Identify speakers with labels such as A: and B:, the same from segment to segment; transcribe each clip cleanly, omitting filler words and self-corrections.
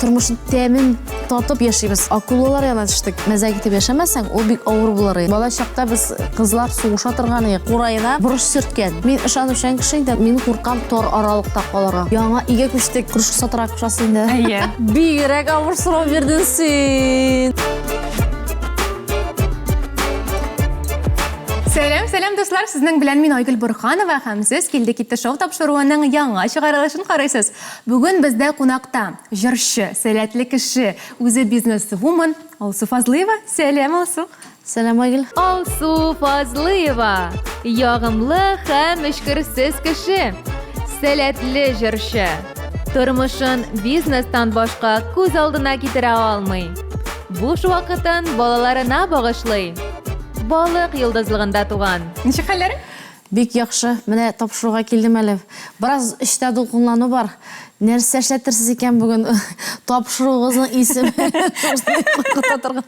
A: Тормышның тәмен татып яшибез. Акулалар янына төштек. Мәзәк итеп яшәмәсәң, ул бик авыр булыр. Бала чакта без кызлар сугыша торган идек. Кураена борыч сөрткән. Мин ышанучан кеше инде. Мин куркам тар аралыкта калырга. Яңа өйгә күчтек. Кружка сатарга кушасың инде.
B: Әйе.
A: Бигрәк авыр сорау бирдең син.
B: Сәлам, сәлам, дуслар! Сезнең белән мин Айгөл Бурханова һәм сез Килде китте шоу тапшыруының яңа чыгарылышын карыйсыз. Бүген бездә кунакта җырчы, сәләтле кеше, үзе бизнес-вумен Алсу Фазлыева. Сәлам, Алсу!
A: Сәлам, Айгөл!
C: Алсу Фазлыева, ягымлы һәм эчкерсез кеше, сәләтле җырчы. Тормышын бизнестан башка күз алдына китерә алмый. Буш вакытын балаларына багышлый. Балык йолдызлыгында туган.
B: Ничек хәлләрең?
A: Бик яхшы. Менә тапшыруга килдем әле. Бераз эчтә дулкынлану бар. Нәрсә эшләтерсез икән бүген? Тапшыруыгызның исеме шушындый куркыта торган.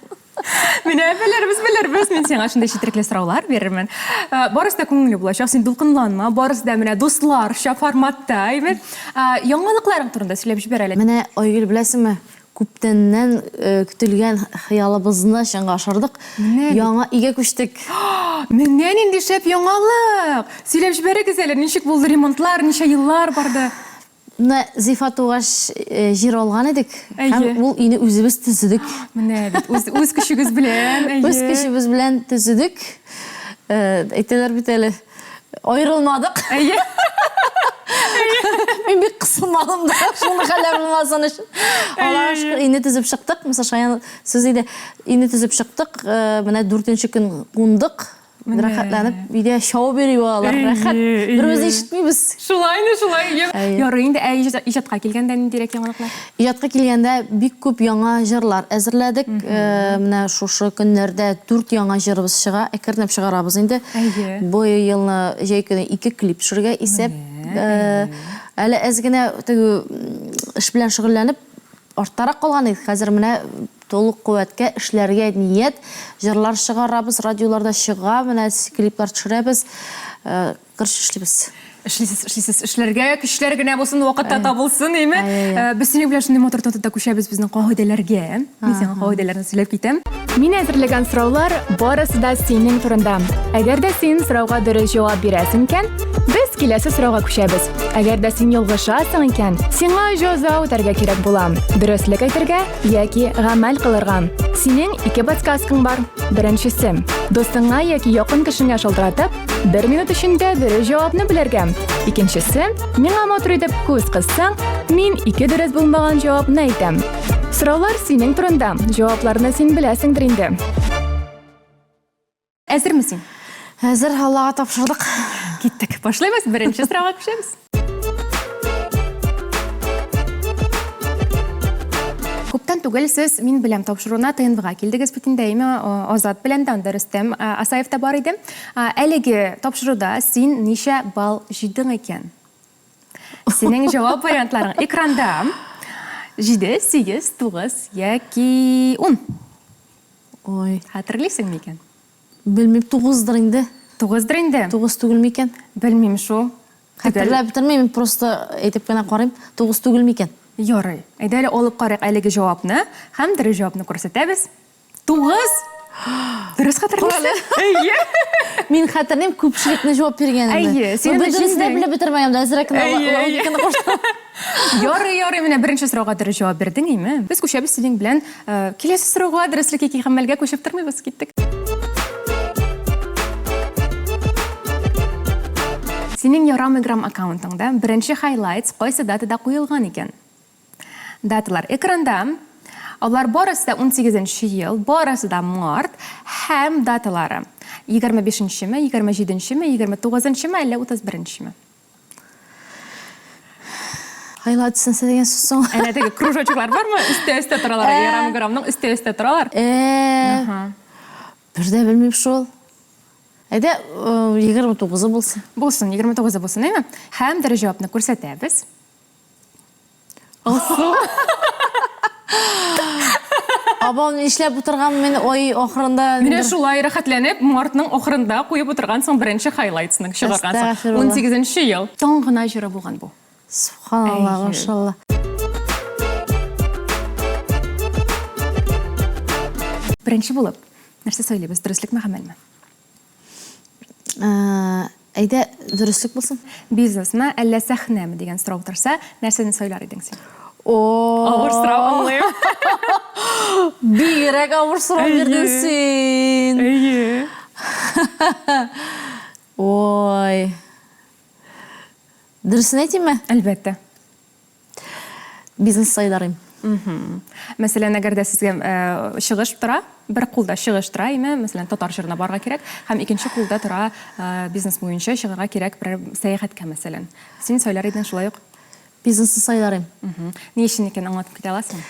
B: Менә белербез, белербез. Мин сиңа шундый четерекле сораулар бирермен. Э, барысы да күңелле булачак, син дулкынланма. Барысы да менә дусларча форматта, әйбәт. Э, яңалыкларың турында сөйләп җибәр әле.
A: Менә, Айгөл, беләсеңме, Күптәннән көтелгән хыялыбызны чынга ашырдык. Яңа өйгә күчтек.
B: Менә нинди шәп яңалык! Сөйләп җибәрегез әле, ничек булды ремонтлар, ничә еллар барды?
A: Менә Зифа тугач җир алган идек. Һәм ул өйне үзебез төзедек.
B: Менә бит, үз, үз көчегез белән.
A: Үз көчебез белән төзедек. Әйтәләр бит әле, Аерылмадык.
B: Әйе.
A: Мин бик кысылмадым да, шундый хәлләр булмасын өчен. Аллага шөкер, өйне төзеп чыктык. Мисал, шаян сүз иде. Өйне төзеп чыктык. Э, менә дүртенче көн кундык. Рәхәтләнеп өйдә чабып йөри балалар. Рәхәт. Беребезне ишетмибез.
B: Шулай инде, шулай. Ярый инде, ә иҗатка килгәндә ниндирәк яңалыклар?
A: Иҗатка килгәндә бик күп яңа җырлар әзерләдек. Менә шушы көннәрдә дүрт яңа җырыбыз чыга. Әкренләп чыгарабыз инде.
B: Әйе.
A: Бу елны җәй көне ике клип төшерергә исәп. Әле әз генә теге эш белән шөгыльләнеп арттарак калган идек. Хәзер менә тулы куәткә эшләргә ният. Җырлар чыгарабыз, радиоларда чыга, менә клиплар төшерәбез. Тырыш эшлибез.
B: Эшлисез, эшлисез. Эшләргә көчләр генә булсын, вакыт та табылсын, әйме? Э, без синең белән шундый матур тантада күчәбез безнең кагыйдәләргә. Мин сиңа кагыйдәләрне сөйләп китәм.
D: Мин әзерләгән сораулар барысы да синең турында. Әгәр дә син сорауга дөрес җавап бирәсең икән, без киләсе сорауга күчәбез. Әгәр дә син ялгышасың икән, сиңа җәза үтәргә кирәк була. Дөреслек әйтергә яки гамәл кылырга. Синең ике подсказкаң бар. Беренчесе. Дустыңа яки якын кешеңә шалтыратып, бер минут эчендә дөрес җавапны белергә. Икенчесе, миңа матур итеп күз кыссаң, мин ике дөрес булмаган җавапны әйтәм. Сораулар синең турында, җавапларны син беләсеңдер инде.
B: Әзерме син?
A: Әзер, Аллага тапшырдык.
B: Киттек. Башлыйбыз, беренче сорауга күчәбез. Күптән түгел сез Мин беләм тапшыруына ТНВга килдегез бит инде, әйме, Азат белән дә, анда Рөстәм Асаев та бар иде. Әлеге тапшыруда син ничә балл җыйдың икән? Синең җавап вариантларың экранда. 7, 8, 9 яки 10.
A: Ой.
B: Хәтерлисең микән?
A: Белмим, тугыздыр инде.
B: Тугыздыр инде?
A: Тугыз түгел микән?
B: Белмим шул.
A: Хәтерләп бетермим, мин просто әйтеп кенә карыйм. Тугыз түгел микән?
B: Ярый. Әйдә әле алып карыйк әлеге җавапны һәм дөрес җавапны күрсәтәбез. Тугыз! Дөрес хәтерлисең? Әйе.
A: Мин хәтерлим, күпчелекне җавап биргәнемне.
B: Әйе, син аны
A: бөтенесен дә белеп бетермәгән, әзрәк кенә логиканы куштым.
B: Ярый, ярый, менә беренче сорауга дөрес җавап бирдең, име? Без күчәбез синең белән э, киләсе сорауга, дөреслек яки гамәлгә күчеп тормыйбыз, киттек. Синең Ярамый грамм аккаунтыңда беренче highlights кайсы датада куелган икән? Даталар экранда. Алар барысы да 18 ел, барысы да март һәм даталары. 25-нчеме, 27-нчеме, 29-нчымы, әллә 31-нчеме?
A: Highlights нәрсә дигән сүз соң?
B: Әнә теге кружочеклар бармы? Өстә-өстә торалар. Э. Ярам граммның өстә-өстә торалар.
A: Э. Бер дә белмим шул. Әйдә, 29-ы булсын.
B: Булсын, 29-ы булсын, әйме? Һәм дөрес җавапны күрсәтәбез. Алсу.
A: Абау, нишләп утырган мин ай ахырында?
B: Менә шулай рәхәтләнеп, мартның ахырында куеп утыргансың беренче хайлайтсның чыгаргансың. 18 ел. Таң гына җыры булган бу.
A: Субханалла, машалла.
B: Беренче булып, нәрсә сайлыйбыз, дөреслекме, гамәлме?
A: Әйдә, дөреслек булсын.
B: Бизнесмы, әллә сәхнәме дигән сорау торса, нәрсәне сайлар идең син?
A: О,
B: Авыр сорау, аңлыйм.
A: Бигрәк авыр сорау бирдең син.
B: Әйе.
A: Ой. Дөресен әйтимме?
B: Әлбәттә.
A: Бизнес сайлар идем.
B: Мәсәлән, әгәр дә сезгә э, чыгыш тора, бер кулда чыгыш тора, име, мәсәлән, татар җырына барырга кирәк, һәм икенче кулда тора э, бизнес буенча чыгарга кирәк бер сәяхәткә, мәсәлән. Син сайлар идең шулай ук?
A: Бизнесны сайлар идем.
B: Ни өчен икән, аңлатып китә аласыңмы?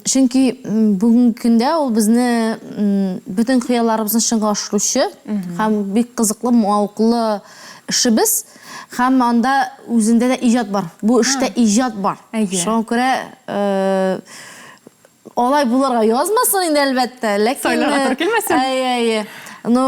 A: Чөнки бүгенге көндә ул безне бөтен хыялларыбызны чынга ашыручы һәм бик кызыклы, мавыклы эшебез. Һәм анда үзендә дә иҗат бар. Бу эштә иҗат бар. Шуңа күрә алай булырга язмасын инде, әлбәттә, ләкин
B: Сайларга туры килмәсен.
A: Әйе, әйе. Ну,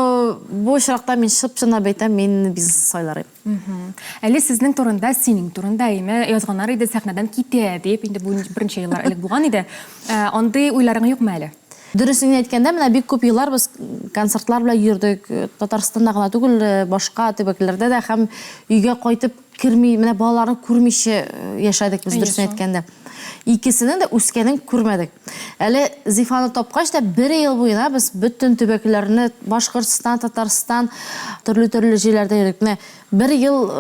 A: бу очракта мин чып-чынлап әйтәм, мин бизнес сайлар идем.
B: Әле сезнең турында, синең турында, әйме, язганнар иде, сәхнәдән китә дип, инде бу берничә еллар элек булган иде. Андый уйларың юкмы әле?
A: Дөресен генә әйткәндә, менә бик күп еллар без концертлар белән йөрдек, Татарстанда гына түгел, башка төбәкләрдә дә һәм өйгә кайтып керми, менә балаларны күрмичә яшәдек без, дөресен әйткәндә. Икесенең дә үскәнен күрмәдек. Әле Зифаны тапкач та бер ел буена без бөтен төбәкләрне, Башкортстан, Татарстан, төрле-төрле җирләрдә йөрдек. Менә бер ел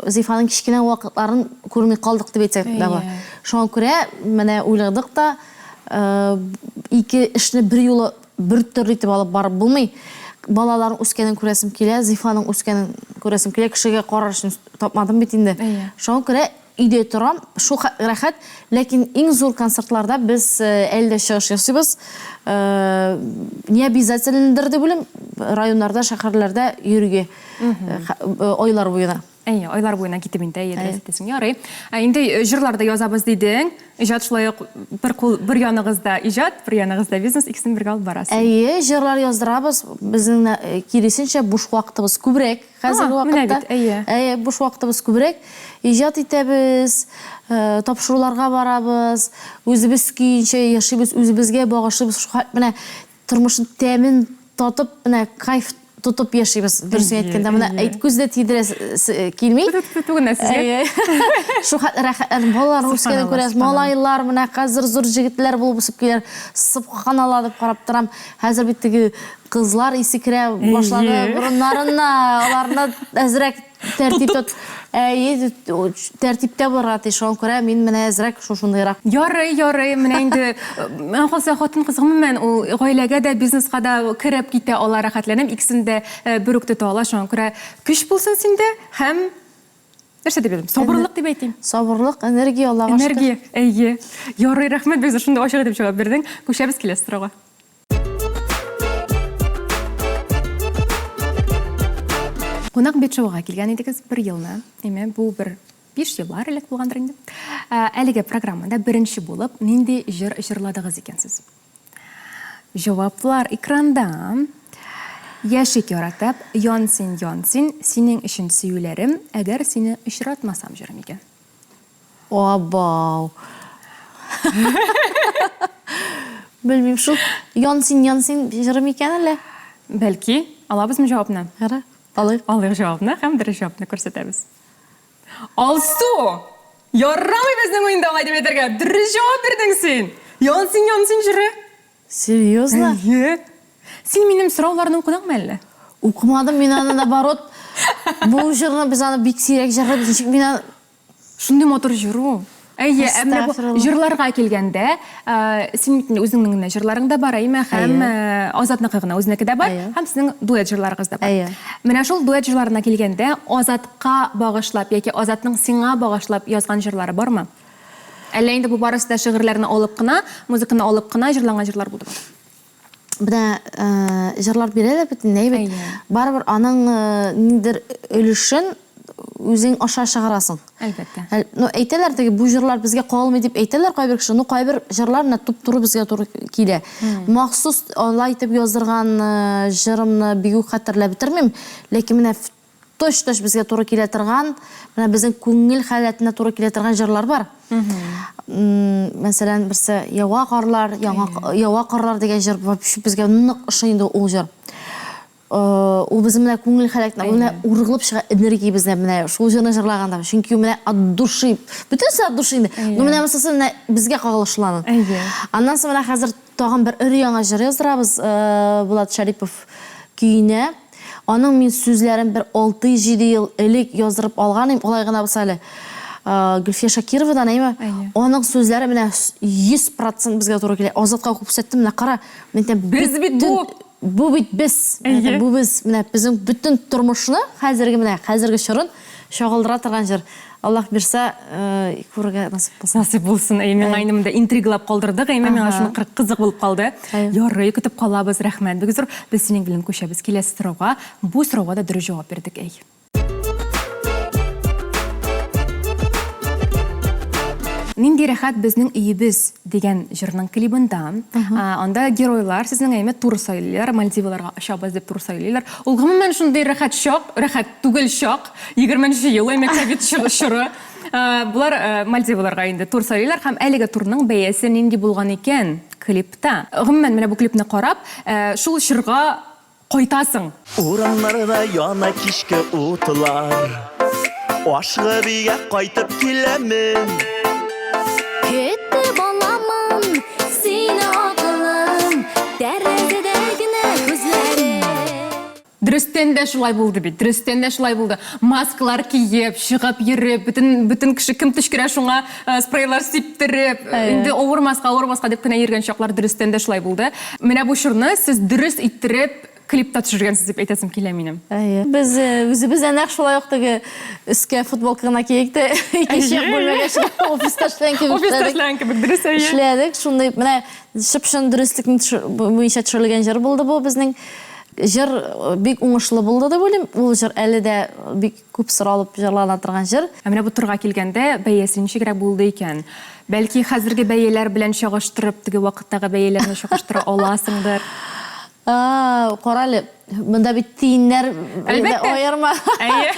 A: Зифаның кечкенә вакытларын күрми калдык дип әйтсәк дә була. Шуңа күрә менә уйладык та, Ике эшне берьюлы бер төрле итеп алып барып булмый. Балаларның үскәнен күрәсем килә, Зифаның үскәнен күрәсем килә. Кешегә карар өчен тапмадым бит инде. Шуңа күрә өйдә торам, шул рәхәт. Ләкин иң зур концертларда без әле дә чыгыш ясыйбыз. Не обязательныдыр дип уйлыйм, районнарда, шәһәрләрдә йөрергә айлар буена.
B: Әйе, айлар буена китеп инде, әйе, дөрес әйтәсең. Ярый. Ә инде э, җырлар да язабыз дидең. Иҗат шулай ук бер кул, бер яныгызда иҗат, бер яныгызда бизнес, икесен бергә алып барасыз.
A: Әйе, җырлар яздырабыз. Безнең э, киресенчә буш вакытыбыз күбрәк хәзерге вакытта.
B: Менә бит, әйе.
A: Әйе, буш вакытыбыз күбрәк. Иҗат итәбез, э, тапшыруларга барабыз, үзебез көенчә яшибез, үзебезгә багышлыйбыз. Менә Тормышның тәмен татып, менә кайф тотып яшибез, дөресен әйткәндә. Менә әйт күз дә тидерәсе килми.
B: Тү-тү генә сезгә.
A: Шул хәтле рәхәтләнеп, балалар үскәнен күрәсез, малайлар менә хәзер зур җегетләр булып үсеп киләләр. Субханалла дип карап торам. Хәзер бит теге кызлар исе керә башлады борыннарына, аларны әзрәк Тәртип тот. Әйе, тәртиптә булырга тиеш. Шуңа күрә мин менә әзрәк шушындыйрак.
B: Ярый, ярый, менә инде миңа калса хатын-кыз гомумән ул гаиләгә дә, бизнеска да кереп китә ала рәхәтләнеп, икесен дә бер үк тота ала. Шуңа күрә көч булсын синдә һәм нәрсә дип әйтим? Сабырлык дип әйтим.
A: Сабырлык, энергия, Аллага
B: шөкер. Энергия, әйе. Ярый, рәхмәт, бик зур шундый ачык итеп җавап бирдең. Күчәбез киләсе сорауга. Кунак бит шоуга килгән идегез бер елны. Әмма бу бер 5 еллар элек булгандыр инде. Әлеге программада беренче булып нинди җыр җырладыгыз икән сез? Җаваплар экранда. Яшик яратып, ян син, ян син, синең өчен сөюләрем, әгәр сине очратмасам җыры микән?
A: Абау. Белмим шул. Ян син, ян син җыры микән әллә?
B: Бәлки, алабызмы җавапны?
A: Ярар, алыйк.
B: Алыйк җавапны һәм дөрес җавапны күрсәтәбез. Алсу! Ярамый безнең уенда алай дип әйтергә. Дөрес җавап бирдең син. Ян син, ян син җыры.
A: Серьезно?
B: Әйе. Син минем сорауларны укыдыңмы әллә?
A: Укымадым мин аны, наоборот. Бу җырны без аны бик сирәк җырлыйбыз. Ничек мин аны
B: Шундый матур җыр ул. Әйе, ә менә бу җырларга килгәндә, син бит инде үзеңнең генә җырларың да бар, әйеме? Һәм Азатныкы гына үзенеке дә бар, һәм сезнең дуэт җырларыгыз да бар. Менә шул дуэт җырларына килгәндә, Азатка багышлап яки Азатның сиңа багышлап язган җырлары бармы? Әллә инде бу барысы да шигырьләрне алып кына, музыканы алып кына җырланган җырлар булдымы?
A: Менә җырлар бирәләр бит инде, әйбәт. Барыбер аның ниндидер өлешен үзең аша чыгарасың.
B: Әлбәттә.
A: Ну, әйтәләр теге, бу җырлар безгә кагылмый дип әйтәләр кайбер кеше. Ну, кайбер җырлар менә туп-туры безгә туры килә. Махсус алай итеп яздырган җырымны бик үк хәтерләп бетермим, ләкин менә. Точ-точ безгә туры килә торган, менә безнең күңел халәтенә туры килә торган җырлар бар. Мәсәлән, берсе Ява карлар, яңа Ява карлар дигән җыр вообще безгә нык ошый инде ул җыр. Ул безнең менә күңел халәтенә, менә ургылып чыга энергиябездә менә шул җырны җырлаганда. Чөнки менә от души, бөтенесе от души инде. Но менә монысы менә безгә кагылышлы аның. Аннан соң менә хәзер Тагын бер өр-яңа җыр яздырабыз Булат Шәрипов көенә. Аның мин сүзләрен бер алты-җиде ел элек яздырып алган идем, алай гына булса әле. Гөлфия Шакировадан, әйеме? Әйе. Аның сүзләре менә 100 процент безгә туры килә. Азатка күрсәттем, менә кара, мин әйтәм,
B: Без бит бу!
A: Бу бит без! Әйе. Бу без, менә безнең бөтен тормышны, хәзерге менә хәзерге чорын чагылдыра торган җыр. Аллаһ бирсә, күрергә насыйп булсын.
B: Насыйп булсын. Әйе, миңа инде монда интригалап калдырдык. Әйе, миңа шуны кызык булып калды. Ярый, көтеп калабыз. Рәхмәт бик зур. Без синең белән күчәбез киләсе сорауга. Бу сорауга да дөрес җавап бирдек, әй. Нинди рәхәт безнең өебез дигән җырның клибында. Анда геройлар сезнең әйме тур сайлыйлар, Мальдиваларга очабыз дип тур сайлыйлар. Ул гомумән шундый рәхәт чак, рәхәт түгел чак, 20 ел әйме ковид чоры. Болар Мальдиваларга инде тур сайлыйлар һәм әлеге турның бәясе нинди булган икән клипта. Гомумән, менә бу клипны карап, шул чорга Кайтасың!
E: Урамнарда яна кичке утлар. Ашыгып өйгә кайтып киләмен.
F: Көтеп аламын сине, акылым, Тәрәзәдә генә күзләрең.
B: Дөрестән дә шулай булды бит, дөрестән дә шулай булды. Маскалар киеп, чыгып йөреп, бөтен, бөтен кеше кем төчкерә шуңа спрейлар сиптереп, инде авырмаска, авырмаска дип кенә йөргән чаклар дөрестән дә шулай булды. Менә бу чорны сез дөрес иттереп клипта төшергәнсез дип әйтәсем килә минем.
A: Әйе. Без үзебез дә нәкъ шулай ук теге өскә футболка гына киек тә, икенче як бүлмәгә чыгып, офиста эшләгән кебек
B: Офиста эшләгән кебек, дөрес, әйе.
A: Эшләдек, шундый менә чып-чын дөреслекне буенча төшерелгән җыр булды бу безнең. Җыр бик уңышлы булды дип уйлыйм. Ул җыр әле дә бик күп соралып җырлана торган җыр.
B: Ә менә бу турга килгәндә, бәясе ничегрәк булды икән? Бәлки, хәзерге бәяләр белән чагыштырып, теге вакыттагы бәяләрне чагыштыра аласыңдыр?
A: Кара әле, монда бит тиеннәр
B: Әлбәттә.
A: аерма.
B: Әйе.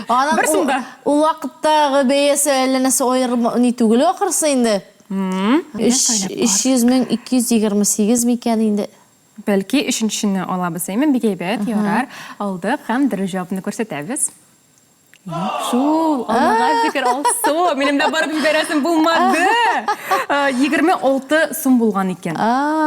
A: Аның
B: Бер сумда.
A: Ул вакыттагы бәясе әллә нәрсә аерма ни түгел ахрысы инде. 300 мең 228 микән инде?
B: Бәлки, өченчене алабыз, әйме? Бик әйбәт, ярар. Алдык һәм дөрес җавапны күрсәтәбез. Юк шул, Аллага шөкер, Алсу, минем дә барып җибәрәсем булмады. 26 сум булган икән.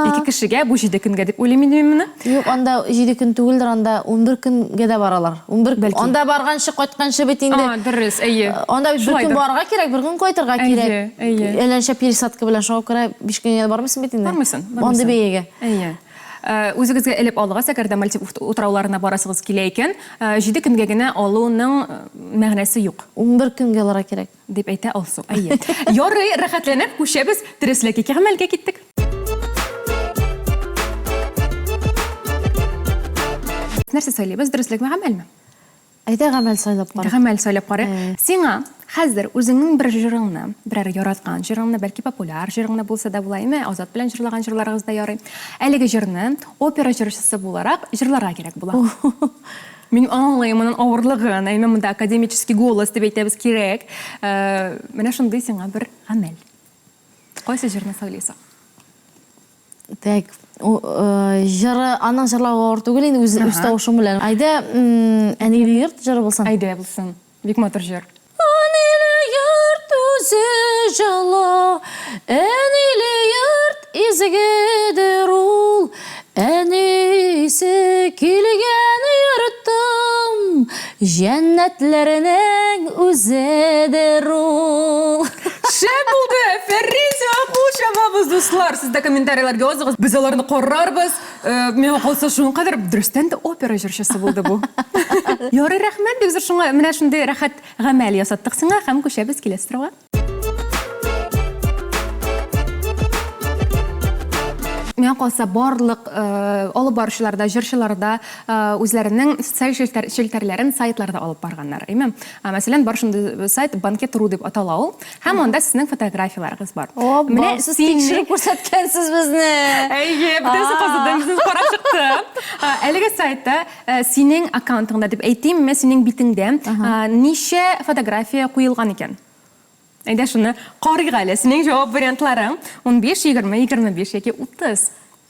B: Ике кешегә бу 7 көнгә дип уйлыйм инде мин моны.
A: Юк, анда 7 көн түгелдер, анда 11 көнгә дә баралар. 11 көн. Анда барганчы, кайтканчы бит инде.
B: А, дөрес, әйе.
A: Анда бит бер көн барырга кирәк, бер көн кайтырга кирәк.
B: Әйе, әйе.
A: Әллә ничә пересадка белән, шуңа күрә 5 көнгә дә бармыйсың бит инде.
B: Бармыйсың,
A: Андый
B: бармыйсың.
A: бәягә.
B: Әйе. Үзегезгә элеп алыгыз, әгәр дә Мальдив утрауларына барасыгыз килә икән, җиде көнгә генә алуның мәгънәсе юк.
A: 11 көнгә алырга кирәк.
B: Дип әйтә Алсу. Әйе. Ярый, рәхәтләнеп күчәбез Дөреслек ике гамәлгә киттек. Нәрсә сайлыйбыз, дөреслекме, гамәлме?
A: Әйдә гамәл сайлап карыйк.
B: Гамәл сайлап карыйк. Сиңа хәзер үзеңнең бер җырыңны, берәр яраткан җырыңны, бәлки популяр җырыңны булса да була, әмма Азат белән җырлаган җырларыгыз да ярый. Әлеге җырны опера җырчысы буларак җырларга кирәк була. Мин аңлыйм моның авырлыгын, әмма монда академический голос дип әйтәбез кирәк. Менә шундый сиңа бер гамәл. Кайсы җырны сайлыйсың?
A: Так, җыры, аның җырлавы авыр түгел инде, үз, үз тавышым белән. Әйдә, Әниле йорт җыры булсын.
B: Әйдә, булсын. Бик матур җыр.
A: Әниле йорт үзе җылы, Әниле йорт изгедер ул, Әнисе килгән йортым, Җәннәтләрнең үзедер ул.
B: Шәп булды! Афәрин сиңа, кул чабабыз, дуслар! Сез дә комментарийлар языгыз, без аларны карарбыз. Э, миңа калса, шуның кадәр дөрестән дә опера җырчысы булды бу. Ярый, рәхмәт бик зур шуңа. Менә шундый рәхәт гамәл ясаттык сиңа һәм күчәбез киләсе сорауга. Миңа калса, барлык алып баручылар да, җырчылар да үзләренең социаль челтәрләрен сайтларда алып барганнар, әйме? Мәсәлән, бар шундый сайт Банкет.ру дип атала ул. Һәм анда сезнең фотографияләрегез бар.
A: О, Менә сез тикшереп күрсәткәнсез безне.
B: Әйе, бөтенесе казыды, безне карап чыкты. Әлеге сайтта синең аккаунтыңда дип әйтимме, синең битеңдә ничә фотография куелган икән? Әйдә шуны карыйк әле. Синең җавап вариантларың 15, 20, 25 яки 30.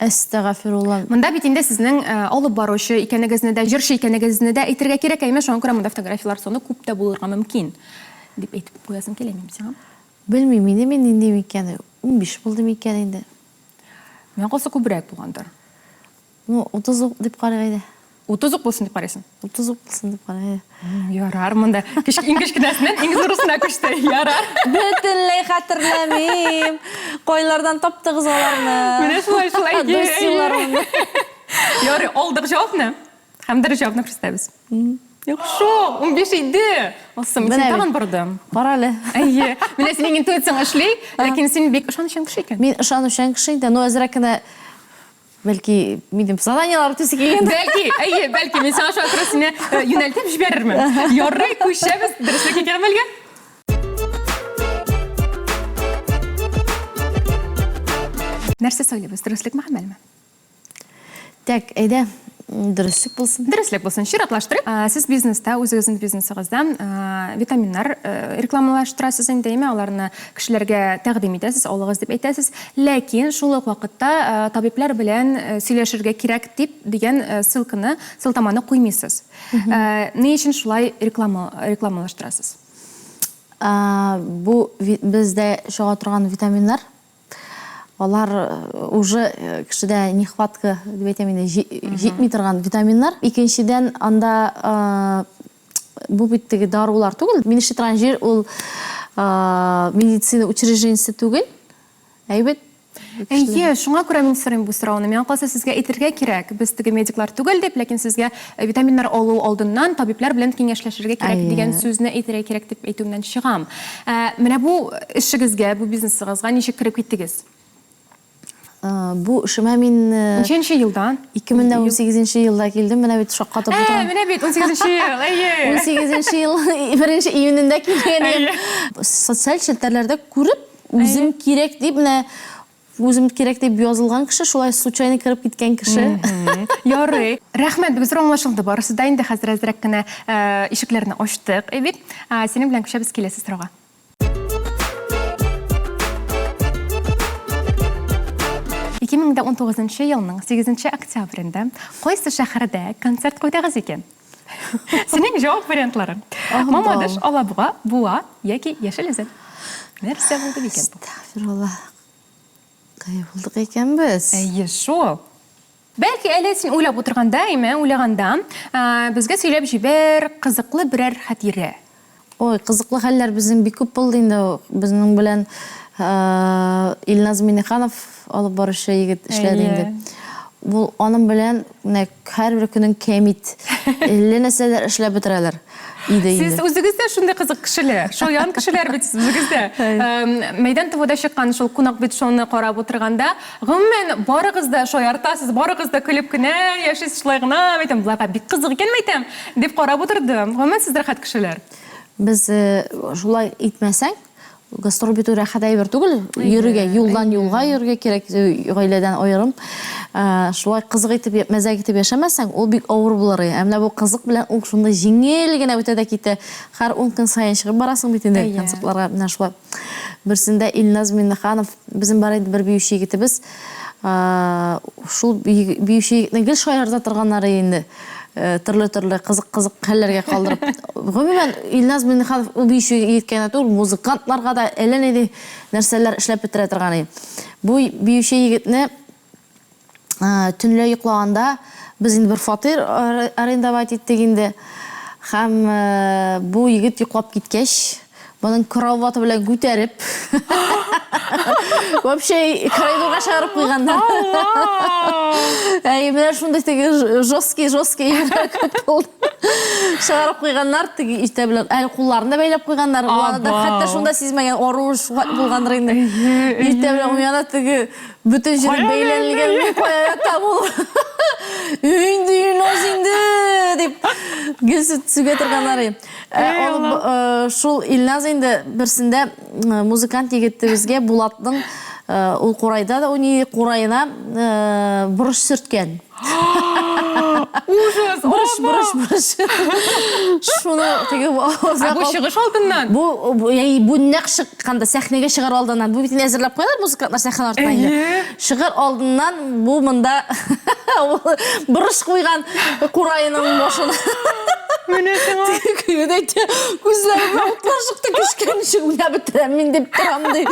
A: Әстәгафирулла.
B: Монда бит инде сезнең алып баручы икәнегезне дә, җырчы икәнегезне дә әйтергә кирәк, әйме, шуңа күрә монда фотографияләр саны күп тә булырга мөмкин, дип әйтеп куясым килә минем сиңа.
A: Белмим инде мин нинди микән, 15 булды микән инде.
B: Миңа калса күбрәк булгандыр.
A: Ну, 30 ук дип карыйк әйдә.
B: 30 ук булсын дип карыйсың?
A: 30 ук булсын дип карыйк әйдә.
B: Ярар, монда кечк иң кечкенәсеннән иң зурысына күчте. Ярар.
A: Бөтенләй хәтерләмим. Кайлардан таптыгыз аларны?
B: Менә шулай шулай.
A: Дус елларымны.
B: Ярый, алдык җавапны. Һәм дөрес җавапны күрсәтәбез. Яхшы, 15 иде. Алсым, син тагын бордым.
A: Кара әле.
B: Әйе. Менә синең интуицияң эшли, ләкин син бик ышанучан кеше икән.
A: Мин ышанучан кеше инде, но әзрәк кенә Бәлки, минем заданиелар үтәсе килгәндер.
B: Бәлки, әйе, бәлки, мин сиңа шуңа күрә сине э, юнәлтеп җибәрермен. Ярый, күчәбез дөреслек икән гамәлгә. Нәрсә сайлыйбыз, дөреслекме, гамәлме?
A: Так, әйдә, дөреслек булсын.
B: Дөреслек булсын. Чиратлаштырыйк. Сез бизнеста, үзегезнең бизнесыгызда витаминнар э, рекламалаштырасыз инде, әйме? Аларны кешеләргә тәкъдим итәсез, алыгыз дип әйтәсез. Ләкин шул ук вакытта табиблар белән сөйләшергә кирәк дип дигән ссылканы, сылтаманы куймыйсыз. Ни өчен шулай реклама рекламалаштырасыз?
A: Бу бездә чыга торган витаминнар, алар уже кешедә нехватка дип әйтәм инде, җитми торган витаминнар. Икенчедән, анда бу бит теге дарулар түгел. Мин эшли торган җир ул медицина учреждениесе түгел. Әйбәт.
B: Әйе, шуңа күрә мин сорыйм бу сорауны. Миңа калса, сезгә әйтергә кирәк. Без теге медиклар түгел дип, ләкин сезгә э, витаминнар алу алдыннан табиблар белән киңәшләшергә кирәк дигән сүзне әйтергә кирәк дип әйтүемнән чыгам. Ә, менә бу эшегезгә, бу бизнесыгызга ничек кереп киттегез?
A: Бу эшемә мин
B: Ничәнче елда?
A: 2018 елда килдем. Менә бит шаккатып
B: утырам. Ә, менә бит 18 ел, әйе.
A: 18 ел 1 июнендә килгән идем. Социаль челтәрләрдә күреп, үзем кирәк дип, менә үзем кирәк дип язылган кеше, шулай случайно кереп киткән кеше.
B: Ярый. Рәхмәт, бик зур аңлашылды барысы да. Инде хәзер әзрәк кенә ишекләрне ачтык, әй бит. Синең белән күчәбез киләсе сорауга. 2019 елның 8 октябрендә кайсы шәһәрдә концерт куйдыгыз икән? Синең җавап вариантлары. Мамадыш, Алабуга, Буа яки Яшел Үзән. Нәрсә булды микән бу?
A: Әстәгъфирулла. Кая булдык икән без?
B: Әйе, шул. Бәлки әле син уйлап утырганда, әйме, уйлаганда, безгә сөйләп җибәр кызыклы берәр хатирә.
A: Ой, кызыклы хәлләр безнең бик күп булды инде. Безнең белән Илназ Миннеханов алып баручы егет эшләде инде. Ул аның белән менә һәрбер көнең кәмит. Әллә нәрсәләр эшләп бетерәләр иде инде.
B: Сез үзегез дә шундый кызык кешеләр, шаян кешеләр бит сез үзегез дә. Мәйдан ТВда чыккан шул кунак бит шоуны карап утырганда, Гомумән, барыгыз да шаяртасыз, барыгыз да көлеп кенә яшисез, шулай гына, мәйтәм, боларга бик кызык икән, мәйтәм, дип карап утырдым. Гомумән, сез рәхәт кешеләр.
A: Без шулай итмәсәң, гастроль бит ул рәхәт әйбер түгел, йөрергә, юлдан юлга йөрергә кирәк, гаиләдән аерым. Шулай кызык итеп, мәзәк итеп яшәмәсәң, ул бик авыр булыр. Ә менә бу кызык белән ул шундый җиңел генә үтә дә китә. Һәр ун көн саен чыгып барасың бит инде концертларга, менә шулай. Берсендә Илназ Миннеханов, безнең бар иде бер биюче егетебез, шул биюче егетне гел шаярта торганнары инде. Төрле-төрле кызык-кызык хәлләргә калдырып. Гомумән, Илназ Миннеханов ул биюче егеткә генә түгел, музыкантларга да әллә нинди нәрсәләр эшләп бетерә торган иде. Бу биюче егетне төнлә йоклаганда без инде бер фатир арендовать иттек инде. Һәм бу егет йоклап киткәч, моның кроваты белән күтәреп, Вообще коридорга чыгарып куйганнар. Әй, менә шундый теге жесткий, жесткий әйберләр күп булды. Чыгарып куйганнар, теге иртә белән әле кулларын да бәйләп куйганнар. Ул да хәтта шунда сизмәгән, аруы шулай булгандыр инде. Иртә белән уяна теге бөтен җире бәйләнелгән, мин кая ятам ул? Инде Илназ инде дип гел сүгә торганнар. Ә, шул Илназ инде берсендә музыкант егетебезгә Булатның ул курайда да уйный, кураена борыч сөрткән.
B: Ужас!
A: Борыч, борыч, борыч. Шуны теге
B: Ә бу чыгыш алдыннан?
A: Бу бу нәкъ чыкканда сәхнәгә чыгар алдыннан. Бу бит инде әзерләп куялар музыкантлар сәхнә артына инде. Чыгар алдыннан бу монда борыч куйган кураеның башына.
B: Менә сиңа.
A: Көйгә әйтә, күзләремә утлар чыкты, көчкә ничек уйнап бетерәм мин дип торам ди.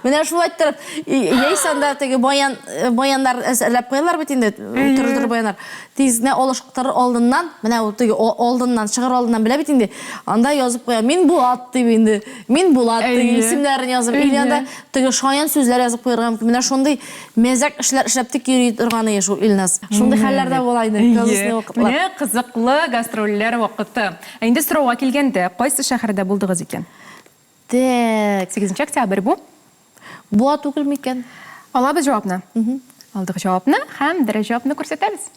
A: Менә шулай иттереп, яисә анда теге баян, э, баяннар әзерләп куялар бит инде, төрле-төрле баяннар. Тиз генә алыштырыр алдыннан, менә ул теге алдыннан, чыгар алдыннан белә бит инде. Анда язып куя, мин Булат дип инде. Мин Булат дип исемнәрен язып, или анда теге шаян сүзләр язып куярга мөмкин. Менә шундый Мәзәк эшләр эшләп тик йөри торган ие шул Илназ. Шундый хәлләр дә була инде, казусный вакытлар.
B: Менә кызыклы гастрольләр вакыты. Ә инде сорауга килгәндә, кайсы шәһәрдә булдыгыз икән?
A: Тәк.
B: Сигезенче октябрь бу.
A: Буа түгел микән?
B: Алабыз җавапны. Алдык җавапны һәм дөрес җавапны күрсәтәбез.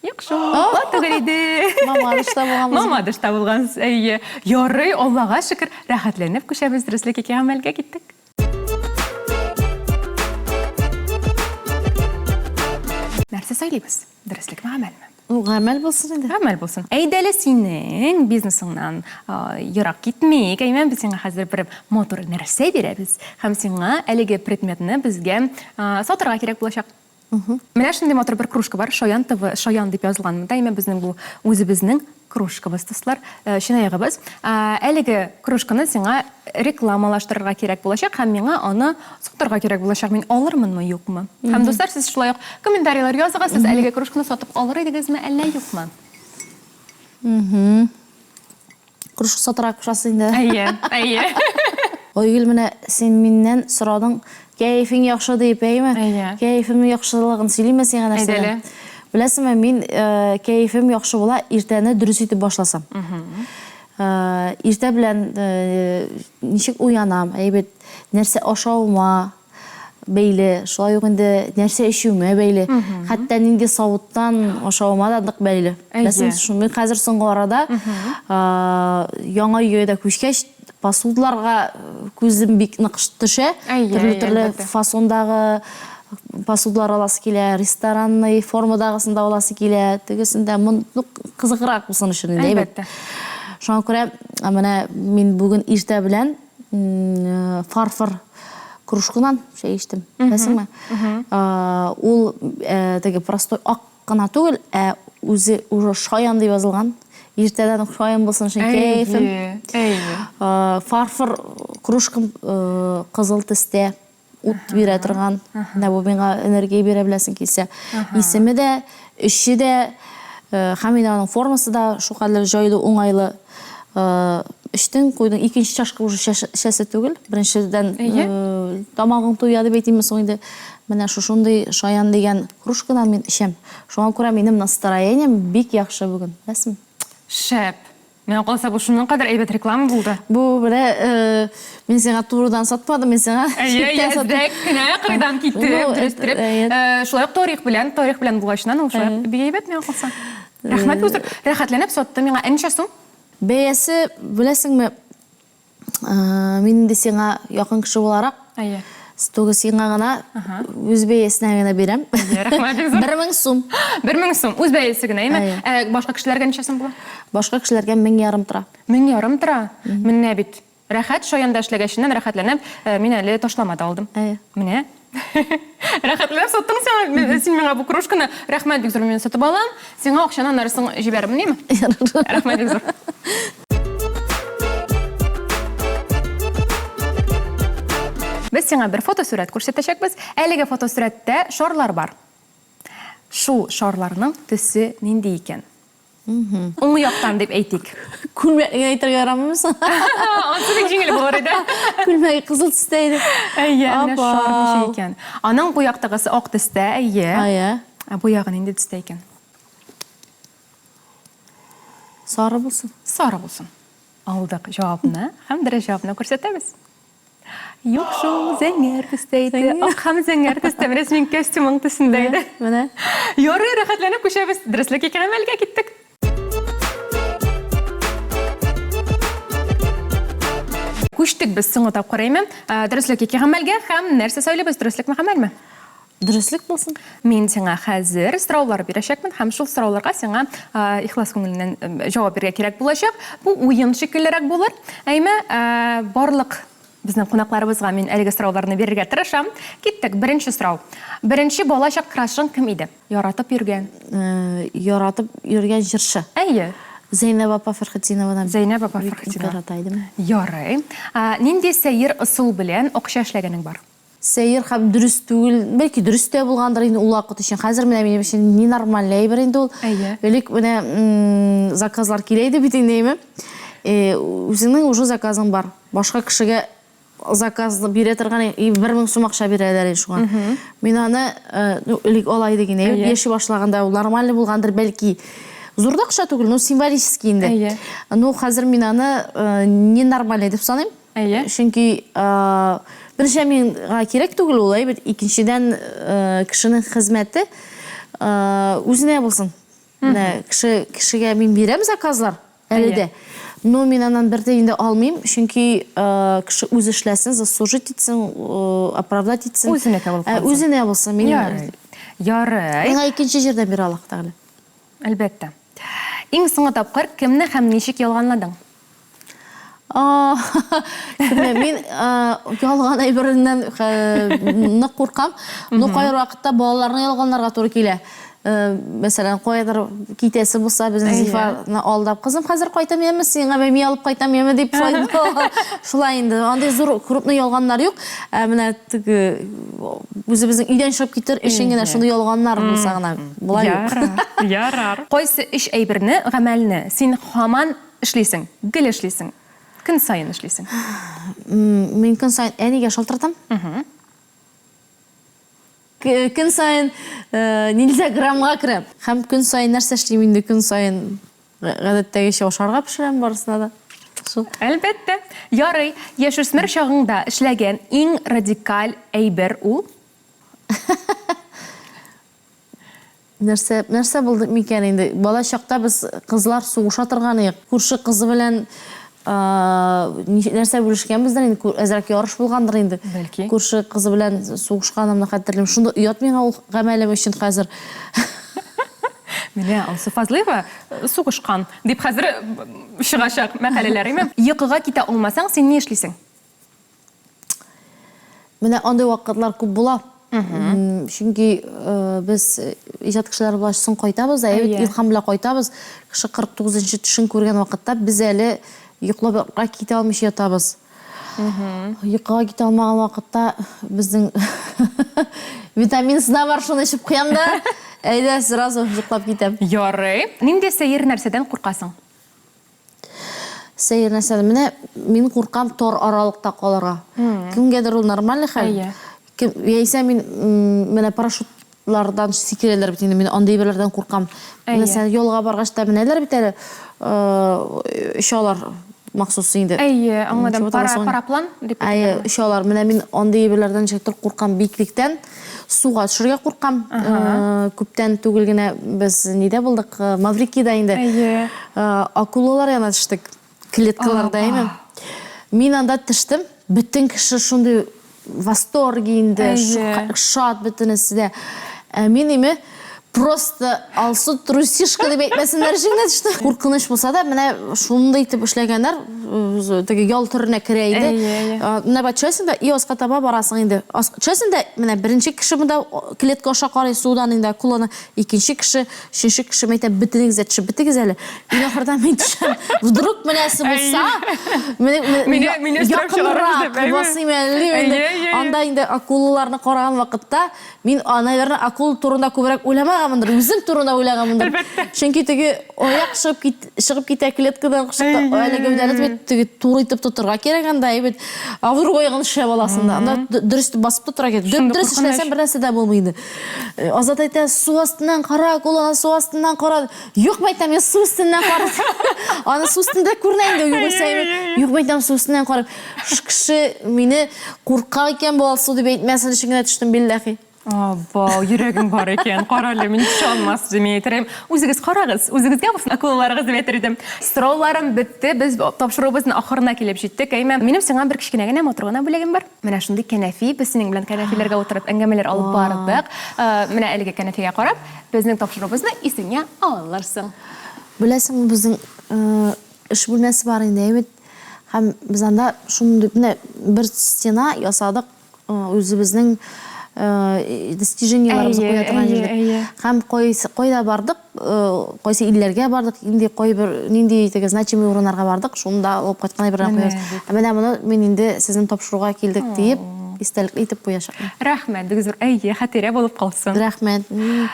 B: Юк шул, Буа түгел иде.
A: Мамадышта булганбыз.
B: Мамадышта булгансыз, әйе. Ярый, Аллага шөкер, рәхәтләнеп күчәбез дөреслек яки гамәлгә киттек. Нәрсә сайлыйбыз? Дөреслекме, гамәлме?
A: Ну, гамәл булсын инде.
B: Гамәл булсын. Әйдә әле синең бизнесыңнан ерак китмик. Әйме, без сиңа хәзер бер матур нәрсә бирәбез. Һәм сиңа әлеге предметны безгә сатырга кирәк булачак. Менә шундый матур бер кружка бар, Шаян ТВ, Шаян дип язылган монда. Әйме, безнең бу үзебезнең кружкабыз, дуслар, э, чынаягыбыз. Әлеге кружканы сиңа рекламалаштырырга кирәк булачак һәм миңа аны сатырга кирәк булачак. Мин алырмынмы, юкмы? Һәм, дуслар, сез шулай ук комментарийлар языгыз, сез әлеге кружканы сатып алыр идегезме, әллә юкмы?
A: Кружка сатырга кушасыз инде.
B: Әйе, әйе.
A: Айгөл, менә син миннән сорадың, кәефең яхшы дип, әйеме?
B: Әйе.
A: Кәефемнең яхшылыгын сөйлиме сиңа нәрсәдән?
B: Әйдә әле.
A: Беләсеңме, мин э, кәефем яхшы була иртәне дөрес итеп башласам. Э, иртә белән э, ничек уянам, әйбәт, нәрсә ашавыма, бәйле, шулай ук инде нәрсә эчүеңә бәйле, хәтта нинди савыттан ашавыма да нык бәйле. Беләсеңме, шуны хәзер соңгы арада яңа өйгә дә күчкәч, посудларга күзем бик нык төшә. Төрле-төрле фасондагы посудлар аласы килә, ресторанный формадагысын да аласы килә, тегесен дә, ну, кызыграк булсын өчен инде, әйбәт. Шуңа күрә менә мин бүген иртә белән фарфор кружкадан чәй эчтем. Беләсеңме? Ул э, теге простой ак кына түгел, ә үзе уже шаян дип язылган. Иртәдән үк шаян булсын өчен кәефем. Фарфор кружкам э, кызыл төстә ут бирә торган. Менә бу миңа энергия бирә беләсең килсә. Исеме дә, эче дә, э, һәм инде аның формасы да шулкадәр җайлы, уңайлы. Э, эчтең, куйдың, икенче чашка уже эчәсе түгел. Беренчедән э, тамагың туя дип әйтимме соң инде. Менә шушындый шаян дигән кружкадан мин эчәм. Шуңа күрә минем настроением бик яхшы бүген. Беләсеңме?
B: Шәп. Миңа калса, бу шуның кадәр әйбәт реклама булды.
A: Бу менә э, мин сиңа турыдан сатмадым, мин сиңа
B: Әйе,
A: читтән саттым.
B: әзрәк кенә кырыйдан китеп,
A: Ну,
B: дөрес иттереп.
A: әйе.
B: Э, Шулай ук тарих белән, тарих белән булгачыннан ул шулай ук бик әйбәт миңа калса. Рәхмәт, бу зур. Рәхәтләнеп сатты миңа. Ә ничә сум?
A: Бәясе, беләсеңме, Мин инде сиңа якын кеше буларак,
B: Әйе.
A: Түгел сиңа гына, үз бәясенә генә бирәм.
B: Рәхмәт бик зур.
A: 1000 сум.
B: 1000 сум, үз бәясе генә, әйеме?
A: Әйе.
B: Ә башка кешеләргә ничә сум була?
A: Башка кешеләргә 1500 тора.
B: 1500 тора? Менә бит. Рәхәт, Шаянда эшләгәченнән рәхәтләнеп, мин әле ташлама да алдым.
A: Әйе.
B: Менә. Рәхәтләнеп саттың син, син миңа бу кружканы. Рәхмәт бик зур, мин сатып алам. Сиңа акчаны аннары соң җибәрермен, яме? Рәхмәт бик зур. Без сиңа бер фотосурәт күрсәтәчәкбез. Әлеге фотосурәттә шарлар бар. Шул шарларның төсе нинди икән? Уң яктан дип әйтик.
A: Күлмәк генә әйтергә ярамыймы соң?
B: Ансы бик җиңел булыр иде.
A: Күлмәге кызыл төстә иде.
B: Әйе, менә шар ничек икән. Аның бу яктагысы ак төстә, әйе.
A: Әйе.
B: Ә бу ягы нинди төстә икән?
A: Сары булсын.
B: Сары булсын. Алдык җавапны һәм дөрес җавапны күрсәтәбез. Юк шул, зәңгәр төстә иде. Ак һәм зәңгәр төстә. Менә синең костюмың төсендә иде.
A: Менә.
B: Ярый, рәхәтләнеп күчәбез. Дөреслеккә гамәлгә киттек. Күчтек без соңгы тапкыр, әйме? Дөреслеккә гамәлгә һәм нәрсә сайлыйбыз, дөреслекме, гамәлме?
A: Дөреслек булсын.
B: Мин сиңа хәзер сораулар бирәчәкмен һәм шул сорауларга сиңа ихлас күңеленнән җавап бирергә кирәк булачак. Бу уен шикеллерәк булыр. Әйме, барлык безнең кунакларыбызга мин әлеге сорауларны бирергә тырышам. Киттек. Беренче сорау. Беренче балачак крашың кем иде? Яратып йөргән.
A: Яратып йөргән җырчы.
B: Әйе.
A: Зәйнәб апа Фәрхетдинованы.
B: Зәйнәб апа Фәрхетдинова.
A: Ярата идем.
B: Ярый. Нинди сәер ысул белән акча эшләгәнең бар?
A: Сәер һәм дөрес түгел, бәлки дөрес тә булгандыр инде ул вакыт өчен. Хәзер менә минем өчен ненормальный әйбер инде ул.
B: Әйе.
A: Элек менә заказлар килә иде бит инде, әйме? Үзеңнең уже заказың бар. Башка кешегә заказ бирә торган и 1000 сум акча бирәләр инде шуңа. Мин аны, ну, элек ала идек инде. Яши башлаганда ул нормальный булгандыр, бәлки. Зур да акча түгел, но символический инде.
B: Әйе.
A: Ну, хәзер мин аны ненормальный дип саныйм.
B: Әйе.
A: Чөнки беренчедән миңа кирәк түгел ул әйбер, икенчедән кешенең хезмәте үзенә булсын. Менә кеше кешегә мин бирәм заказлар әле дә. Но мин аннан бер тиен дә алмыйм, чөнки кеше үзе эшләсен, заслужить итсен, оправдать итсен.
B: Үзенеке булып калсын.
A: Үзенә булсын. Мин
B: Ярый. Ярый.
A: Миңа икенче җирдән бирә Аллаһ Тәгалә.
B: Әлбәттә. Иң соңгы тапкыр кемне һәм ничек ялганладың?
A: Кемне? Мин ялган әйбереннән нык куркам. Но кайбер вакытта балаларны ялганларга туры килә. Мәсәлән, каядыр китәсе булса, безнең Зифаны алдап, кызым, хәзер кайтам яме, сиңа мәми алып кайтам яме дип шулай шулай инде. Андый зур крупный ялганнар юк. Ә менә теге үзебезнең өйдән чыгып китер өчен генә шундый ялганнар булса гына, болай юк.
B: Ярар, ярар. Кайсы өч әйберне, гамәлне син һаман Эшлисең, гел эшлисең. Көн саен эшлисең.
A: Мин көн саен әнигә шалтыратам. Көн саен нельзя граммга керәм. Һәм көн саен нәрсә эшлим инде, көн саен гадәттәгечә ашарга пешерәм барысына да. Шул.
B: Әлбәттә. Ярый, яшүсмер чагыңда эшләгән иң радикаль әйбер ул?
A: Нәрсә, нәрсә булды микән инде? Бала чакта без кызлар сугыша торган идек. Күрше кызы белән нәрсә бүлешкәнбездер инде, әзрәк ярыш булгандыр инде.
B: Бәлки.
A: Күрше кызы белән сугышканымны хәтерлим. Шундый оят миңа ул гамәлем өчен хәзер.
B: Менә Алсу Фазлыева сугышкан дип хәзер чыгачак мәкаләләр, әйме? Йокыга китә алмасаң, син ни эшлисең?
A: Менә андый вакытлар күп була. Чөнки без иҗат кешеләре булгач соң кайтабыз да, әйбәт илһам белән кайтабыз. Кеше 49 нчы төшен күргән вакытта без әле йоклап китә алмыйча ятабыз. Йокыга китә алмаган вакытта безнең витамин сна бар, шуны эчеп куям да, әйдә, сразу йоклап китәм.
B: Ярый. Нинди сәер нәрсәдән куркасың?
A: Сәер нәрсә. Менә мин куркам тар аралыкта калырга. Кемгәдер ул нормальный хәл.
B: Әйе.
A: Кем, яисә мин менә парашютлардан сикерәләр бит инде, мин андый әйберләрдән куркам.
B: Әйе.
A: Мәсәлән, ялга баргач та менәләр бит әле, очалар махсус инде.
B: Әйе, аңладым.
A: Ничек атала соң?
B: Параплан дип
A: Әйе, очалар. Менә мин андый әйберләрдән ничектер куркам биеклектән. Суга төшергә куркам. Күптән түгел генә без нидә булдык? Маврикида инде.
B: Әйе.
A: Акулалар янына төштек. Клеткаларда, әйме? Мин анда төштем. Бөтен кеше шундый восторге инде, шат бөтенесе дә. Ә мин име просто Алсу трусишка дип әйтмәсеннәр өчен генә төштем. Куркыныч булса да, менә шундый итеп эшләгәннәр, теге ял төренә керә иде. Менә бат төшәсең дә, и аска таба барасың инде. Төшәсең дә, менә беренче кеше монда клетка аша карый судан инде акуланы, икенче кеше, өченче кеше, мин әйтәм, бөтенегез дә төшеп бетегез әле. Мин ахырдан мин төшәм. Вдруг менәсе булса,
B: мине
A: якынрак басыйм әле инде. Анда инде акулаларны караган вакытта Мин, наверное, акула турында күбрәк уйламаган. уйлаганмындыр, үзем турында уйлаганмындыр.
B: Әлбәттә.
A: Чөнки теге аяк чыгып кит, чыгып китә клеткадан кочакта, әле гәүдәне бит теге туры итеп тотырга кирәк анда, әйбәт. А вдруг аягын шәп аласың да. Анда дөрес итеп басып тотырга кирәк.
B: Шундый
A: Дөрес
B: куркыныч.
A: эшләсәң бер нәрсә дә булмый инде. Э, Азат әйтә, су астыннан кара, акуланы су астыннан кара. Юк, мәйтәм, мин су өстеннән карыйм. Аны су өстендә күренә инде, югыйсә. Юк, мәйтәм, су өстеннән карыйм. Кеше мине куркак икән бу Алсу дип әйтмәсен өчен генә төштем, билләхи.
B: Абау, йөрәгең бар икән. Карале, мин төшә алмас дип мин әйтер идем. Үзегез карагыз, үзегезгә булсын акулаларыгыз дип әйтер идем. Сорауларым бетте, без тапшыруыбызның ахырына килеп җиттек. Әйме, минем сиңа бер кечкенә генә, матур гына бүләгем бар. Менә шундый кәнәфи, без синең белән кәнәфиләргә утырып әңгәмәләр алып бардык. Менә әлеге кәнәфигә карап, безнең тапшыруыбызны исеңә алырсың.
A: Беләсеңме, безнең эш бүлмәсе бар инде, әйбәт. Һәм без анда шундый менә бер стена ясадык, үзебезнең достижениеләребезне куя торган җирдә. Һәм кайсы кайда бардык, кайсы илләргә бардык, инде кайбер нинди теге значимый урыннарга бардык, шунда алып кайткан әйберләрне куябыз. Ә менә моны мин инде сезнең тапшыруга килдек диеп, истәлекле итеп куячакмын.
B: Рәхмәт, бик зур. Әйе, хатирә булып калсын.
A: Рәхмәт,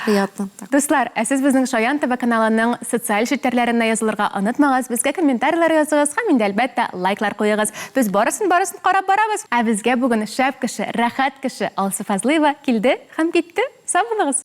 A: приятно.
B: Дуслар, ә сез безнең Шаян ТВ каналының социаль челтәрләренә язылырга онытмагыз, безгә комментарийлар языгыз һәм инде, әлбәттә, лайклар куегыз. Без барысын-барысын карап барабыз. Ә безгә бүген шәп кеше, рәхәт кеше Алсу Фазлыева килде һәм китте. Сау булыгыз!